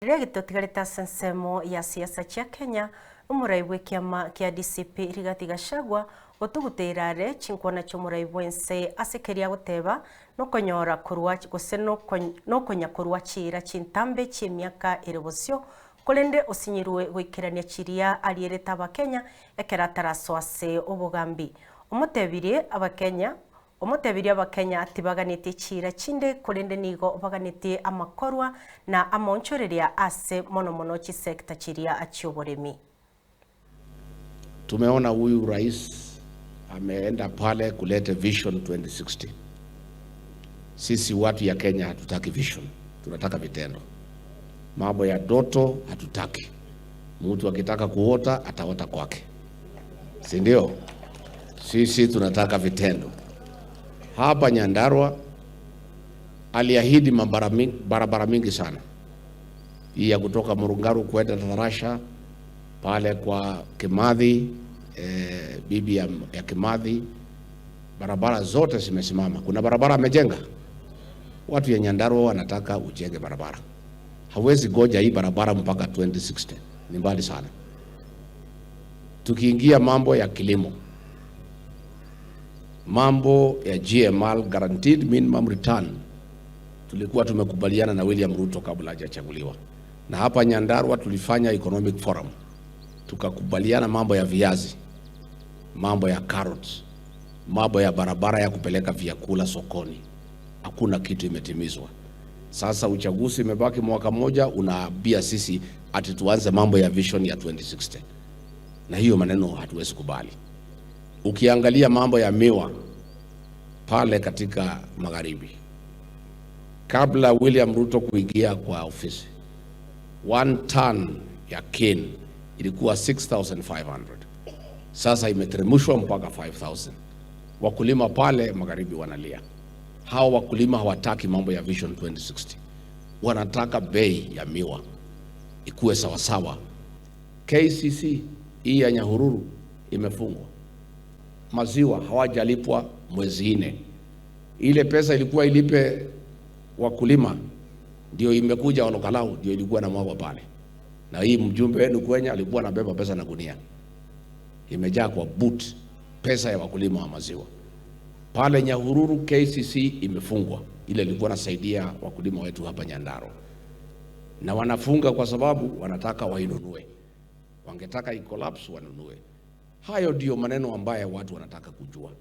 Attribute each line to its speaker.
Speaker 1: Rĩrĩa gĩtũtigarĩte ase ensemo ya siasa chia Kenya, omorai bwa ekiama kia DCP Rigathi Gachagua otuguteire are chinkwana chia omorai bwa ense ase keria agoteba nokonyora korwa gose nokonya korwa chiira chintambe chia emiaka ere bosio korende osinyirwe goikerania chiria arierete abakenya ekero atarasoa ase obogambi. Omotebirie abakenya omotebirie abakenya tibaganetie chiira chinde korende nigo baganetie amakorwa na amaonchoreria ase mono mono chisekta chiria chioboremi.
Speaker 2: Tumeona huyu rais ameenda pale kuleta Vision 2060. Sisi watu ya Kenya hatutaki vision, tunataka vitendo. Mambo ya ndoto hatutaki. Mtu akitaka kuota ataota kwake, si ndio? Sisi tunataka vitendo. Hapa Nyandarua aliahidi barabara mingi sana, hii ya kutoka Murungaru kwenda Tarasha pale kwa Kimathi, bibi ya Kimathi, barabara zote zimesimama. Kuna barabara amejenga. Watu ya Nyandarua wanataka ujenge barabara. Hawezi goja hii barabara mpaka 2060, ni mbali sana. Tukiingia mambo ya kilimo, mambo ya GMR, guaranteed minimum return, tulikuwa tumekubaliana na William Ruto kabla hajachaguliwa, na hapa Nyandarua tulifanya economic forum, tukakubaliana mambo ya viazi, mambo ya carrots, mambo ya barabara ya kupeleka vyakula sokoni. Hakuna kitu imetimizwa. Sasa uchaguzi imebaki mwaka mmoja, unaambia sisi ati tuanze mambo ya vision ya 2060, na hiyo maneno hatuwezi kubali. Ukiangalia mambo ya miwa pale katika magharibi, kabla William Ruto kuingia kwa ofisi, one ton ya cane ilikuwa 6500, sasa imeteremshwa mpaka 5000. Wakulima pale magharibi wanalia. Hawa wakulima hawataki mambo ya Vision 2060, wanataka bei ya miwa ikuwe sawasawa. KCC hii ya Nyahururu imefungwa, maziwa hawajalipwa mwezi nne. Ile pesa ilikuwa ilipe wakulima ndio imekuja Ol Kalou, ndio ilikuwa na mwagwa pale, na hii mjumbe wenu Kenya alikuwa anabeba pesa na gunia imejaa kwa boot, pesa ya wakulima wa maziwa pale Nyahururu. KCC imefungwa, ile ilikuwa nasaidia wakulima wetu hapa Nyandarua, na wanafunga kwa sababu wanataka wainunue, wangetaka icollapse wanunue. Hayo ndio maneno ambayo watu wanataka kujua.